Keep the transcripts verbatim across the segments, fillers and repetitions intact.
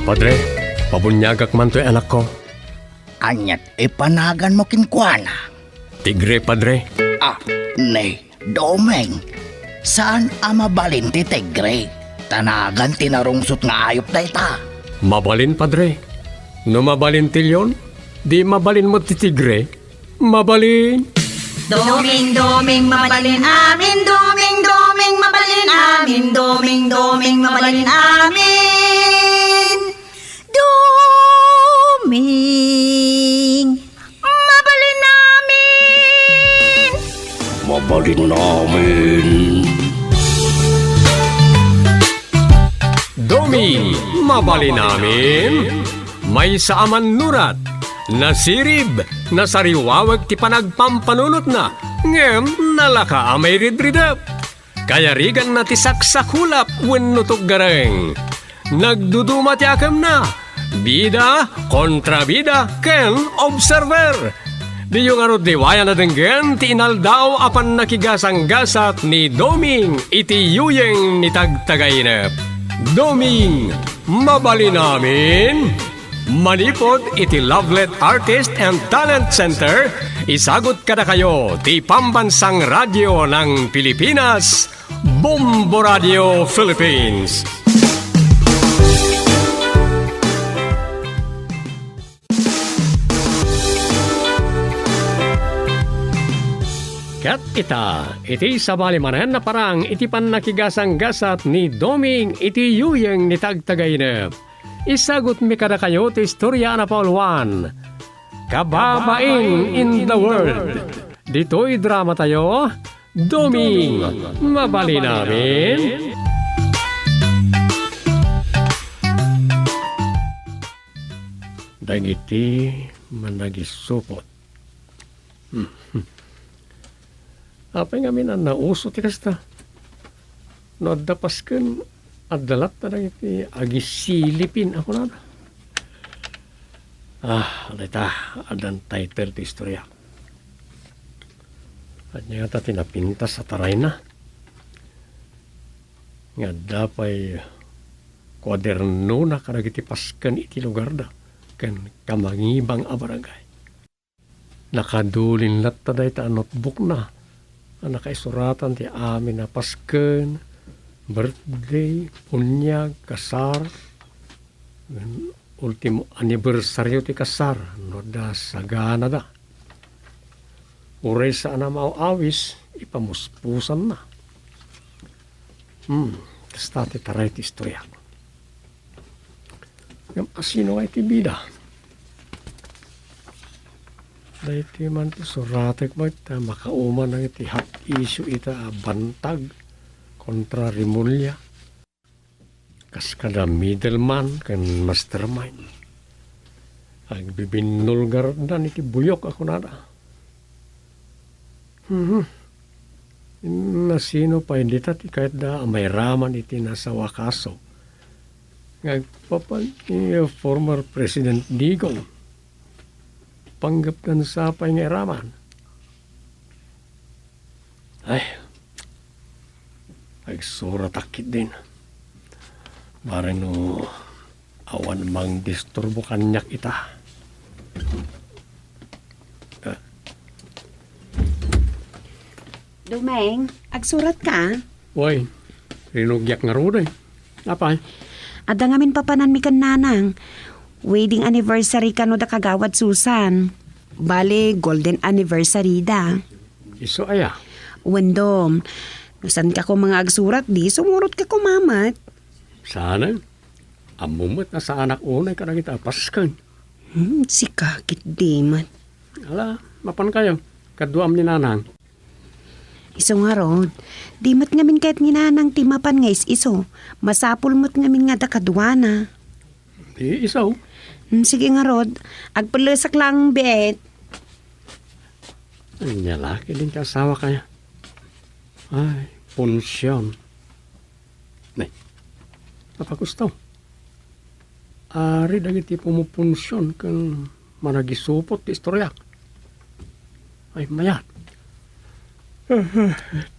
Padre, pabuniagak man toy anakko. Aniat ipanaganmo kenkuana? Tigre, Padre. Ah, ni Doming, saan a mabalin ti tigre? Ta nagan ti narungsot nga ayup dayta. Mabalin, Padre. No mabalin ti leon, di mabalin met ti tigre. Mabalin. Doming, doming, mabalin amin. Doming, doming, mabalin amin. Doming, doming, mabalin amin. Doming, mabalin amin. Mabalin amin. Doming, mabalin amin. Maysa a mannurat, nasirib, nasariwawek ti panagpampanunotna, ngem nalaka a mairidridep. Kayariganna ti saksakulap wenno tuggareng. Nagduduma ti akemna. Bida, kontrabida, ken observer. Diyo ngarud liwayan a denggen ti inaldaw a pannakigasanggasat ni Doming iti yuyeng ni Tagtagainep. Doming, mabalin amin? Manipud iti Lovelet Artist and Talent Center, isagut kadakayo ti Pambansang Radyo ng Pilipinas, Bombo Radio Philippines. Ket ita, iti sabali manen a parang iti pannakigasanggasat ni Doming iti yuyeng ni Tagtagainep. Isagutmi kadakayo ti istorya a napauluan, Kababain in the World. Ditoy dramatayo, Doming, mabalin amin. Dagiti managisupot. Hmm. Apay ngamin a nauso ti kasta? No adda pasken, adda latta dagiti agisilipin a kunada. Ah, dayta, addan title ti istorya. Ania ngata ti napintas a tarayna? Nga adda pay kuadernona kadagiti pasken iti lugarda ken kamangibang a barangay. Nakadulin latta dayta a notebookna a nakaisuratan ti amin a pasken, birthday, bunyag, kasar, ultimo anibersario ti kasar, no adda saganada. Uray saan a maaw-awis, ipamuspusanna. Hmm, kasta ti taray ti istorya. Ngem asino nga iti bida? Daytoy man ti suratek met ta makauman na iti hot issue ita a bantag kontra Remulla. Kas kada middleman ken mastermind. Agbibinnulgardan iti buyok a kunada. Mhm. Nasino pay dita ti kayatda a mairaman iti nasawa a kaso nga agpapan ni former President Digong? Panggepdan sa pay nga iraman. Ay, agsuratak ketdin. Bareng no awan mangdisturbo kaniak ita. Ah. Doming, agsurat ka? Wen, rinugiak ngarud, eh. Apay? Adda ngamin papananmi ken nanang. Wedding anniversary kano da Kagawad Susan. Bale, golden anniversary da. Isu aya? Wen Dom, no saan ka koma nga agsurat di, sumurot ka koma met. Saan? Ammom met a saanak unay kadagita a pasken. Hmm, sika ketdi met. Ala, mapankayo. Kaduam ni nanang. Isu ngarud, di met ngamin kayat ni nanang ti mapan nga is-isu. Masapul met ngamin nga adda kaduana. Di isu. Hmm, sige ngarud, agpellesak lang bet. Ania la ketdin ti asawa kaya? Ay, punsion. Ne, napagusto. Ari dagiti pumupunsion ken managisupot ti istoryak. Ay, mayat.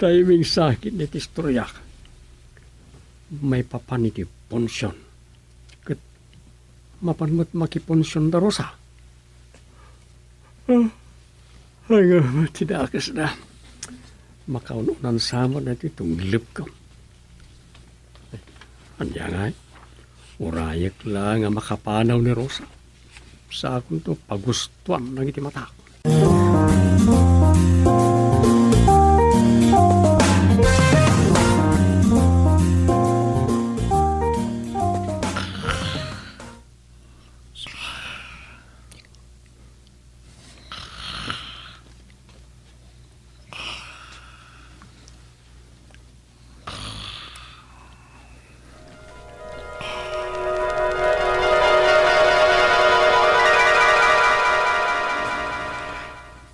Timing sakit ni ti istoryak. Maipapan iti punsion. Ket Mapan met makipunsion da, Rosa. Ah, ay, nga, ti dakesda. Makaun-unan sa met daytoy tunglepko. Ania ngay? Urayek la nga makapanaw ni Rosa. Sakonto pagustoan dagiti matak.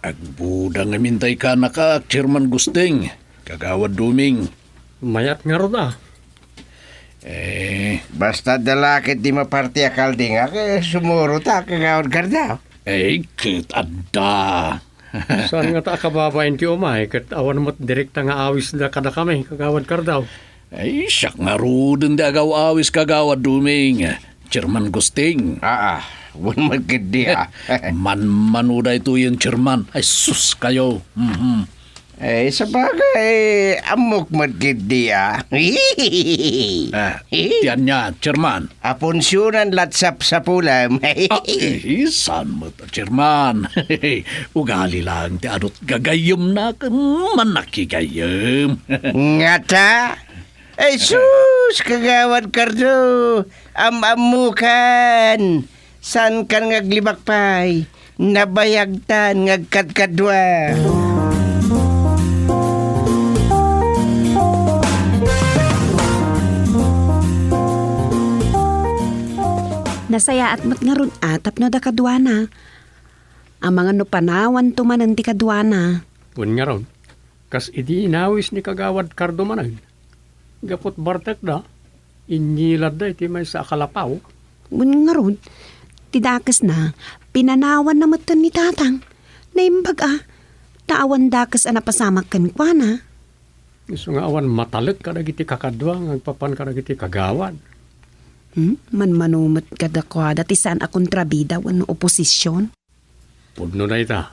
Agbudang ngamin tay kanakak, Chairman Gusting, Kagawad Duming. Mayat ngarud a. Eh, basta adda la ket di maparti a kaldingak, eh, sumurot a, Kagawad Kardao. Eh, ket adda. Saan ngata a kababain ti umay, ket awan met direkta nga awisda kadakami, Kagawad Kardao? Ay, siak ngaruden ti agaw-awis, Kagawad Duming. Chairman Gusting. Aa, wen met ketdi a. Manmano daytoyen, Chairman. Ay, sus kayo. Mhm. Eh, sabagay, ammok met ketdi a. Ah, ti ania, Chairman? Apunsionan lat sapsapulam. Ah, eh, saan met, Chairman? Ugali lang ti adut gagayyemna ken mannakigayem. Ngata? Ay, sus, Kagawad Cardo, am-ammokan. Saankan nga aglibak pay. Nabayagtan nga agkadkadua. Nasayaat met ngarud a tapno da kaduana. Amangan no panawanto manen ti kaduana. Wen ngarud, kas idi inawis ni Kagawad Cardo manen, gapu ti bartekda, inyiladda iti maysa a kalapaw. Wen ngarud, ti dakesna, pinanawanna metten ni Tatang. Naimbag a, ta awan dakes a napasamak kenkuana. Isu nga awan matalek kadagiti kakadua nga agpapan kadagiti kagawad. Hmm? Manmano met kadakuada ti saan a kontrabida wenno oposision? Pudno dayta.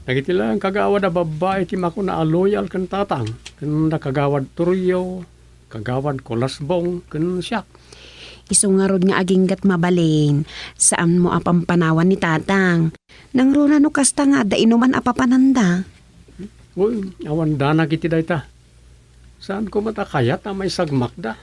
Dagiti laeng kagawad a babbai ti makuna a loyal ken Tatang, ken da Kagawad Torrio, Kagawad Colasbong, ken siak. Isu ngarud nga aginggat mabalin, saanmo a pampanawan ni Tatang. Nangruna no kasta nga adda inuman a papananda. Uy, awan danak iti dayta. Saanko met a kayat a maisagmakda.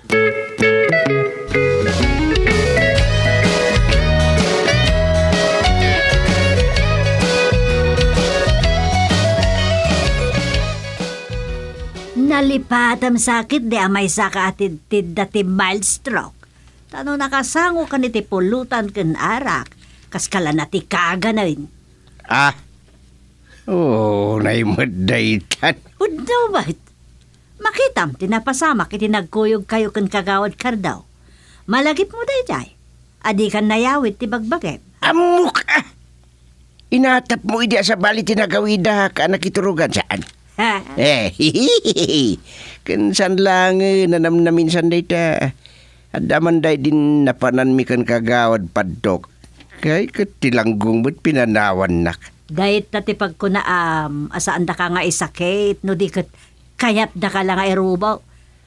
Nalipatem sakit di a maysaka a tidtidda ti mild stroke. Ta no nakasangokan iti pulutan ken arak, kaskala na ti kaganen. Ah, oo, naimed daytan. Udno met. Makitam ti napasamak iti nagkuyogkayo ken Kagawad Cardo. Malagipmo daydiay, a dikan nayawid ti bagbagim. Ammok, ah! Inatapmo idi a sabali ti nagawidak a nakiturogan, saan? Ha? Eh, ken saan laengen a namnaminsan dayta. Adda man daydi napananmi ken Kagawad Padtok. Kay ket ti langgong met pinanawannak. Dayta ti pagkunaam a saandaka nga isakit no di ket kayatdaka la nga irubo.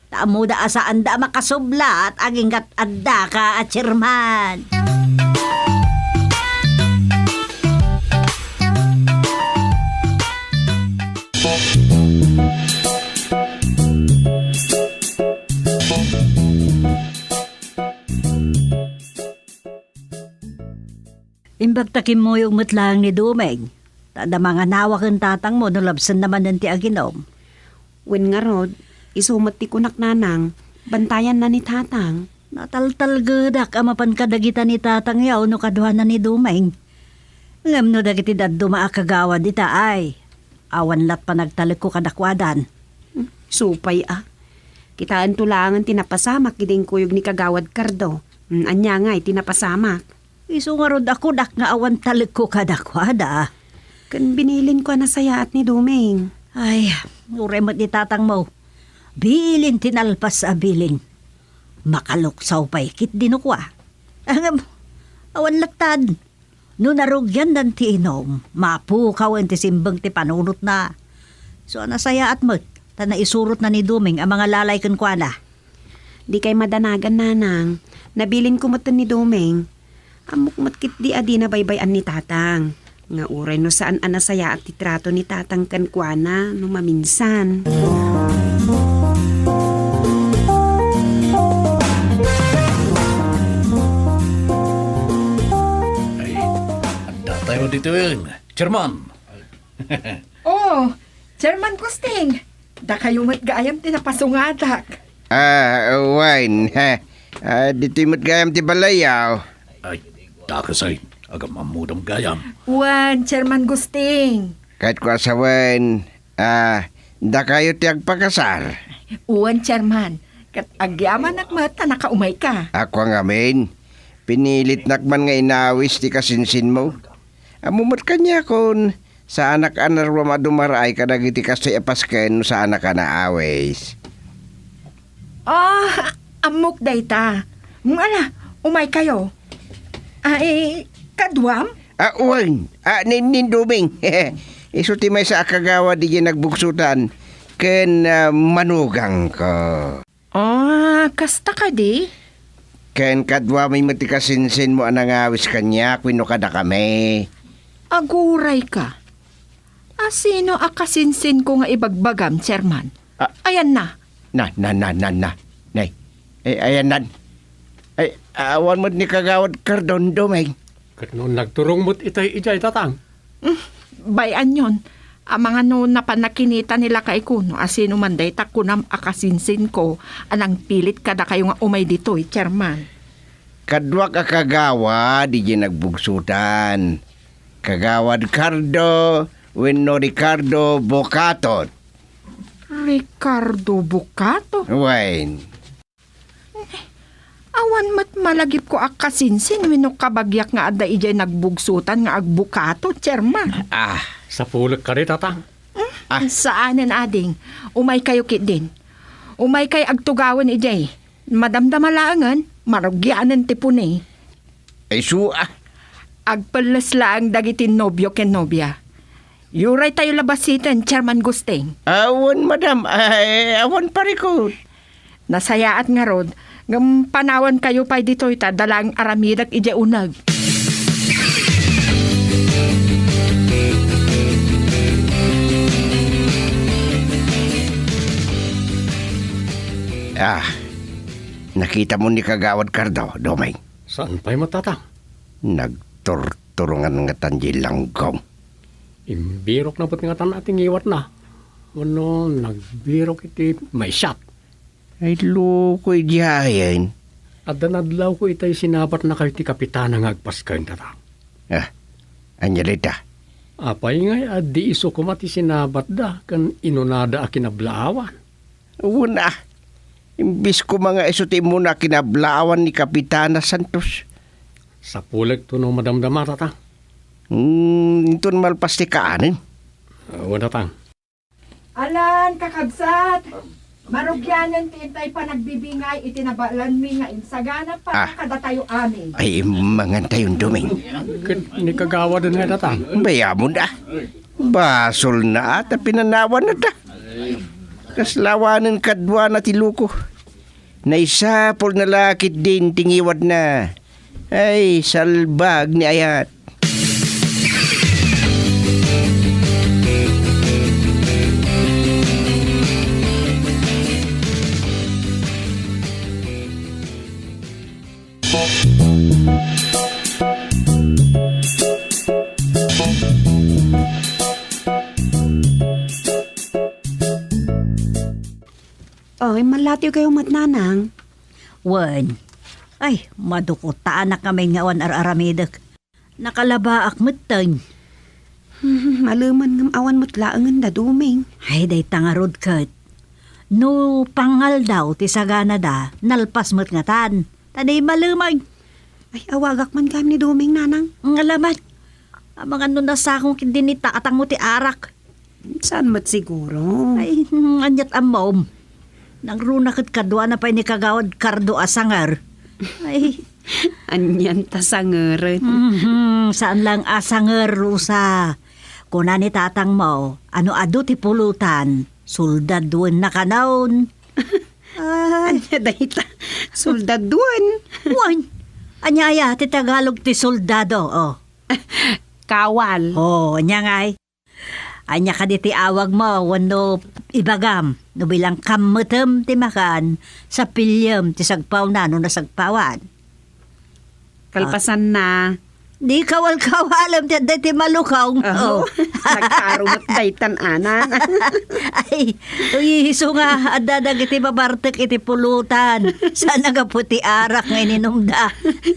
Ta ammoda a saanda a makasublat aginggat addaka a chairman. Imbag ta kimmuyog met laeng ni Dumeng, ta adda manganawa ken tatangmo no labsenna manen ti aginom. Wen ngarud, isu met ti kunak, nanang, bantayanna ni tatang. Nataltalgedak a mapan kadagita ni tatangyo no kaduana ni Dumeng. Ngem no dagiti dadduma a kagawad ita ay, awan lat panagtalekko kadakuadan. Hmm, supay a. Kitaento laengen ti napasamak idi inkuyog ni Kagawad Cardo. Hmm, ania ngay ti napasamak? Isu ngarud a kunak nga awan talekko kadakuada. Ken binilinko a nasayaat ni Dumeng. Ay, uray met ni tatangmo. Bilin ti nalpas a bilin. Makaluksaw pay ketdi no kua. Ngem, Awan lattad. No narugiandan ti inum, mapukawen ti simbeng ti panunotna. So a nasayaat met, ta naisurotna ni Doming a mangalalay kenkuana. Dikay madanagan, nanang. Nabilinko metten ni Doming. Ammok met ketdi a dina baybay-an ni tatang. Nga uray no saan a nasayaat ti trato ni tatang kenkuana no maminsan. Ay, adda tayo ditoyen, Chairman. Oh, Chairman Gusting, dakayo met gayam ti napasungadak. Ah, wen, ha. Ah, ditoy met gayam ti balayaw. Ay, dakesay, agam-ammodam gayam. Wen, Chairman Gusting. Ket kua sa wen, ah, dakayo ti agpakasar. Wen, Chairman. Ket agyamanak met ta nakaumayka. Ako ngamin, pinilitnak man nga inawis ti kasinsinmo. Ammom met kaniakon, saanak a naruam a dumaraay kadagiti kastoy a pasken no saanak a naawis. Ah, ammok dayta. Ngala, umaykayo. Ay, kaduam? Ah, wen. Ah, nin-, ninduming. Isu ti maysa a kagawad idiay nagbugsotan ken, ah, manugangko. Ah, kasta kadi? Ken kaduami met ti kasinsinmo a nangawis kaniak wenno kadakami. Agurayka. A sino a kasinsinko nga ibagbagam, Chairman? Ah. Ayanna. Na, na, na, na, na. Nay. Ay, ayannan. Ay, awan met ni Kagawad Cardon, Doming. Ket no nagturong met itay idiay, Tatang? Mm, bay-anyon. Amangan no napan nakinita ni lakayko no asino man dayta kunam a kasinsinko a nangpilit kadakayo nga umay ditoy, Chairman. Kaduak a kagawad idiay nagbugsotan. Kagawad Cardo wenno Ricardo Bocatot. Ricardo Bocatot? Wen. Awan met malagipko a kasinsin wenno kabagiak nga adda idiay nagbugsotan nga agbukato, Chairman. Ah. Sapulek kadi, Tatang? Hmm? Ah. Saanen, ading. Umaykayo ketdin. Umaykay agtugawen idiay. Madamdama laengen, marugianen ti puni. Ay, su, ah. Agpelles laeng dagiti nobio ken nobia. Uray tayo la basiten, Chairman Gusting. Awan, madam. Ay, awan parikut. Nasayaat ngarud, ngem panawankayo pay ditoy ta adda laeng aramidek idiay uneg. Ah, nakitam ni Kagawad Cardo, Doming? Saan pay met, Tatang? Nagturturongan ngatan diay langgong. Imbirokna met ngatan a ti ngiwatna. Wenno, nagbirok iti maysiat. Ay, loko idiayen. Adda nadlawko itay sinabatnakayo ti kapitana nga agpasken, Tatang. Ah, ania dayta? Apay ngay a di isu koma ti sinabatda ken inunada a kinablaawan? Wen a, imbes koma nga isu ti immuna a kinablaawan ni Kapitana Santos. Sapulekto no madamdama, Tatang. Hmm, inton malpas ti kaanen. Ah, wen, Tatang. Alan, kakabsat, marugianen ti intay panagbibingay iti nabaelanmi nga insagana para Ah. kadatayo amin. Ay, mangan tayon, Doming. Ket ni kagawaden nga, Tatang. Bay-amon, ah. Basolna, ah, ta pinanawanna ta. Kasla awanen kaduana ti loko. Naisapulna la ketdin ti ngiwadna. Ay, salbag ni ayat. Oy, malatiwkayo met, Nanang. Wen. Ay, madukotaanak ngamin nga awan ar-aramidek. Nakalabaak metten. Hmm, malemen ngem awan met laengen da Doming. Ay, dayta ngarud ket. No pangaldaw ti saganada, nalpas met ngatan. Ta di malemen. Ay, awagak man gayam ni Doming, Nanang. Ngala met. Amangan no nasakong ketdi ni tatangmo ti arak. Saan met siguro? Ay, hmm, aniat ammom? Nangruna ket kaduana pay ni Kagawad Cardo a sanger. Ay, Anian ta sangeren? Mhm, saan lang a sanger, Rosa. Kuna ni tatangmo, ano adu ti pulutan, soldaduen na kanon. Ay. Ania dayta? Soldaduen? Wen. Ania aya ti Tagalog ti soldado, oh? Kawal. Oh, ania ngay? Ania kadi ti awagmo wenno ibagam no bilangkam metem ti makan, sapiliem ti sagpawna no nasagpawan? Kalpasanna. Di kawal-kawalem ti adda iti malukong. Oh, oh. Nagkarumet daytan anan. Ay, isu nga adda dagiti babartek iti pulutan. Sana gapu ti arak nga ininumda.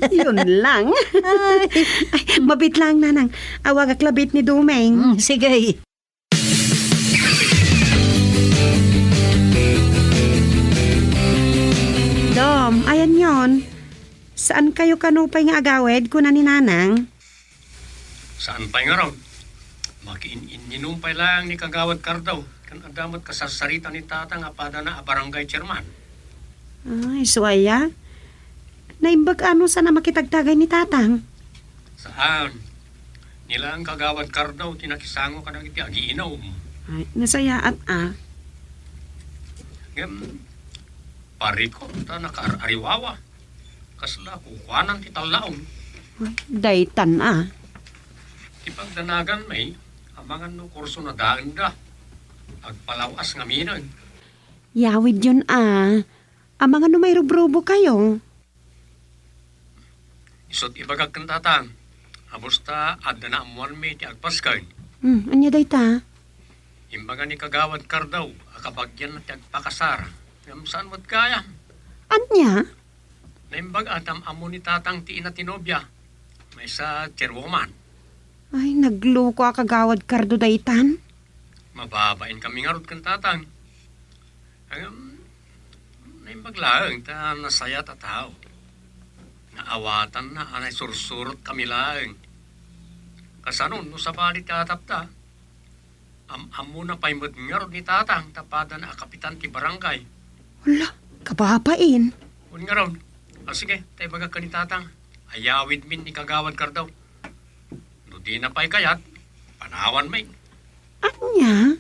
Yun lang. Ay. Ay, mabit lang, nanang. Awagak labit ni Dumeng. Mm, sige. Dom, ayan yon. Saan kayo kano pay nga agawid, kuna ni Nanang? Saan pay ngarud? Makiin-inninum pay lang ni Kagawad Kardaw. Kan adda met kasarsarita ni Tatang a padana a barangay chairman. Ay, isu aya? Naimbag ano sana makitagtagay ni Tatang? Saan? Ni lang Kagawad Kardaw ti nakisango kadagiti agiinum. Ay, nasayaat a. Ngem, parikot ta nakaar-ariwawa. Kasla kukuanan ti tallaon. Ay, daytan a. Ti pagdanagan met, amangan no kurso na daenda. Agpalaw-as ngamin. Yawid yon a. Amangan no mairubrubo kayo. Isut' ibagak ken Tatang, a basta adda naammoanmi ti agpasken. Hmm, ania dayta? Imbaga ni Kagawad Kardaw a kabagianna ti agpakasar, ngem saan met gayam. Ania? Naimbag a tam-ammo ni Tatang ti ina ti nobia, maysa chairwoman. Ay, nagluko a Kagawad Kardaw daytan. Mababain kami ngarud ken Tatang. Ngem, naimbag laeng ta nasayaat a tao. Naawatanna a naisursurot kami laeng. Kasano no sabali ti atapda? Am-ammona pay met ngarud ni Tatang ta padana a kapitan ti barangay. Hala, kababain. Wen ngarud. A, sige, ta ibagak ken ni Tatang. Ayawidmin ni Kagawad Kardaw. No dina pay kayat, panawanmi. Ania?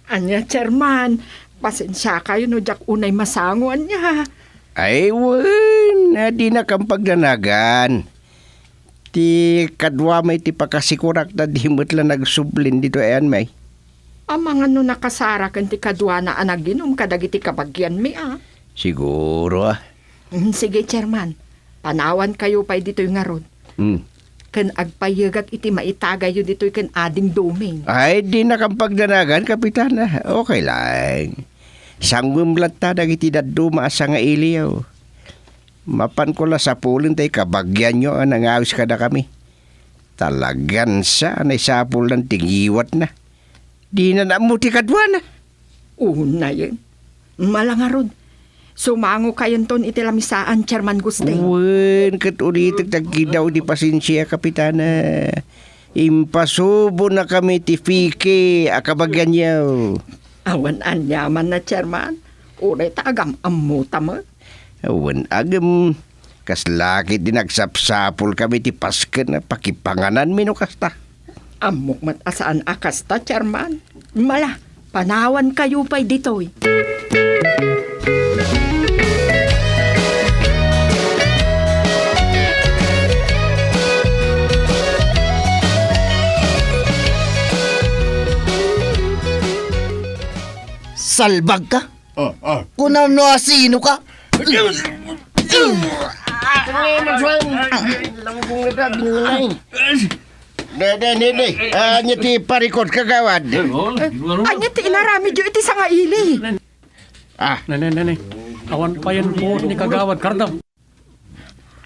Ania, Chairman? Pasensiakayo no diak unay masango, ania? Ay, wen, a, dinakam pagdanagan. Ti kadua met ti pakasikurak ta di met la nagsublin ditoy ayanmi. Amangan no nakasaraken ti kaduana a naginum kadagiti kabagianmi, a? Siguro, a. Mm, sige, Chairman. Panawankayo pay ditoy ngarud. Mm. Ken agpayyegak iti maitagayyo ditoy ken Ading Doming. Ay, dinakam pagdanagan, Kapitana. Okay lang. Sanguem latta dagiti dadduma a sangailiyo. Mapanko la sapulen tay kabagianyo a nangawis kadakami. Talagan sa a naisapulnan ti ngiwatna. Dina ammo ti kaduana. Unayen. Mala ngarud. Sumangokayenton iti lamisaan, Chairman Gusting. Wen, ket ulitek ti agkidaw ti pasensia, Kapitana. Impasubonakami ti piki a kabagianyo. Awan aniamanna, Chairman. Uray ta agam-ammota met. Wen, agem, kasla ketdi nagsapsapulkami ti pasken a pakipangananmi no kasta. Ammok met a saan a kasta, Chairman. Mala, panawankayo pay ditoy. Salbag ka? Ah, ah. Kunam no asino ka? Dede, dede. Ah, ania ti parikot, kagawad? Ania ti inaramidyo iti sangaili? Ah. Nene, nene. Awan payen puot ni kagawad Kardaw.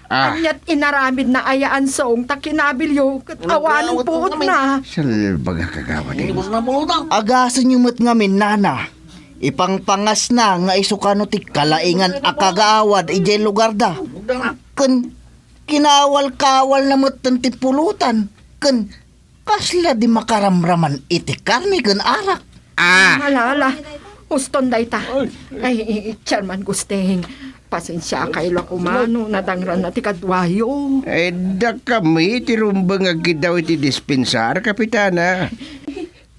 Ah. Aniat inaramidna aya a song ta kinabilyo ket awanen puotna. Salbag a kagawad. Agasenyo met ngamin, nana. Ipangpangasna nga isu kano ti kalaingan a kagawad idiay lugarda. Ken kinawal-kawalna metten ti pulutan. Ken Kasla di makaramraman iti karne ken arak. Ah! Ala, ala. Uston dayta. Ay, Chairman Gusting, pasensiakayo la koma no nadangranna ti kaduayo. Ay, dakami ti rumbeng agkiddaw iti dispensar, Kapitana.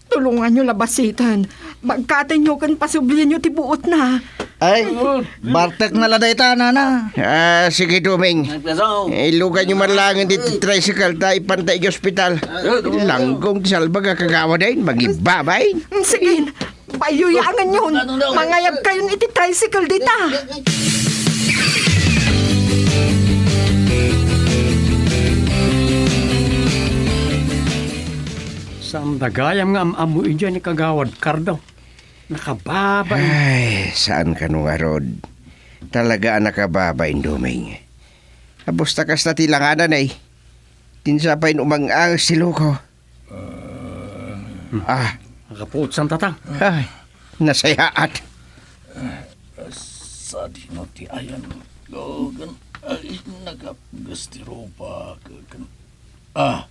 Tulonganyo la basiten. Bagkatenyo ken pasublienyo ti buotna. Ay, bartekna la dayta, nana. Ah, sige, Doming. Iluganyo man laengen ditoy tricycle ta ipanta iti ospital. Langgong ti salbag a kagawad ay, mangibabain. Mm, sige. Payuyangenyon. Mangayabkayon iti tricycle dita. Saan da gayam nga am-ammo idiay ni Kagawad Cardo? Nakababain. Ay, saan kano ngarud? Talaga a nakababain, Doming. Apos ta kasta ti langadan, ay. Dinsa pay umang-anges ti loko. Ah. Nakapuot san, Tatang? Ay, nasayaat. Sadino ti ayan? Logan, ay, nagapgas ti rupa. Kakan. Ah,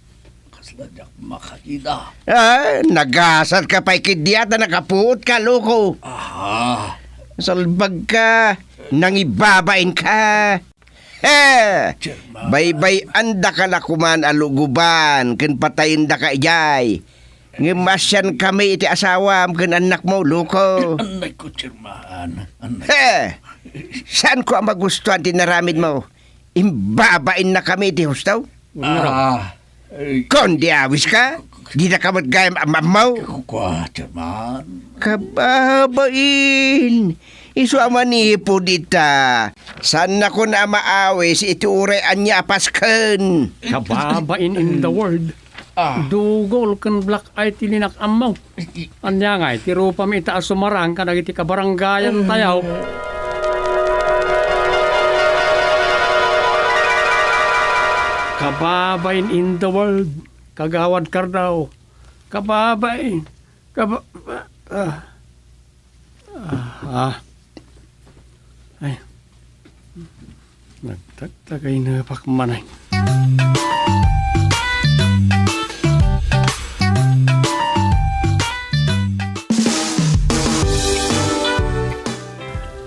kasla diak makakita. Ah, nagasat ka pay ket diay ta nakapuot ka, loko. Aha. Salbag ka, nangibabain ka. He! Chairman. Baybay-andaka la koman a lugoban ken patayendaka idiay. Ngem maasiankami iti asawam ken annakmo, loko. Annakko, Chairman. Annakko. He! Saanko a magustuan ti inaramidmo. Imbabainnakami iti husto? Ah, eh, Kon di awiska, didaka met gayam am-ammo. Kua, Chairman. Kababain. Isu a manipud ita. Saannakon a maawis iti uray ania a pasken. Kababain in the world. Ah. Dugol ken black eye ti linak-ammo. Ania ngay ti rupam ita a sumarang kadagiti kabarangayan tayo? Kababain in the world, Kagawad Cardo. Kababain. Kaba-, ah. Ah, ah. Ay. Nagtagtagaynapak manen.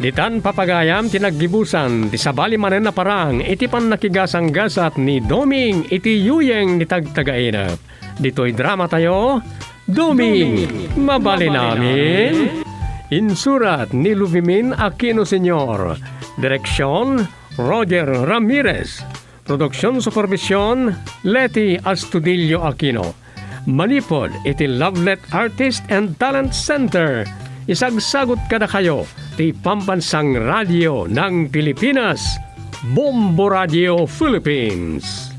Ditan papagayam ti naggibusan ti sabali manen a parang iti pannakigasanggasat ni Doming iti yuyeng ni Tagtagainep. Ditoy dramatayo, Doming, mabalin amin. Insurat ni Luvimin Aquino Senior. Direksyon, Roger Ramirez. Produksion supervision, Leti Astudillo Aquino. Manipud iti Lovelet Artist and Talent Center, isagsagut kadakayo ti Pambansang Radio ng Pilipinas, Bombo Radio Philippines.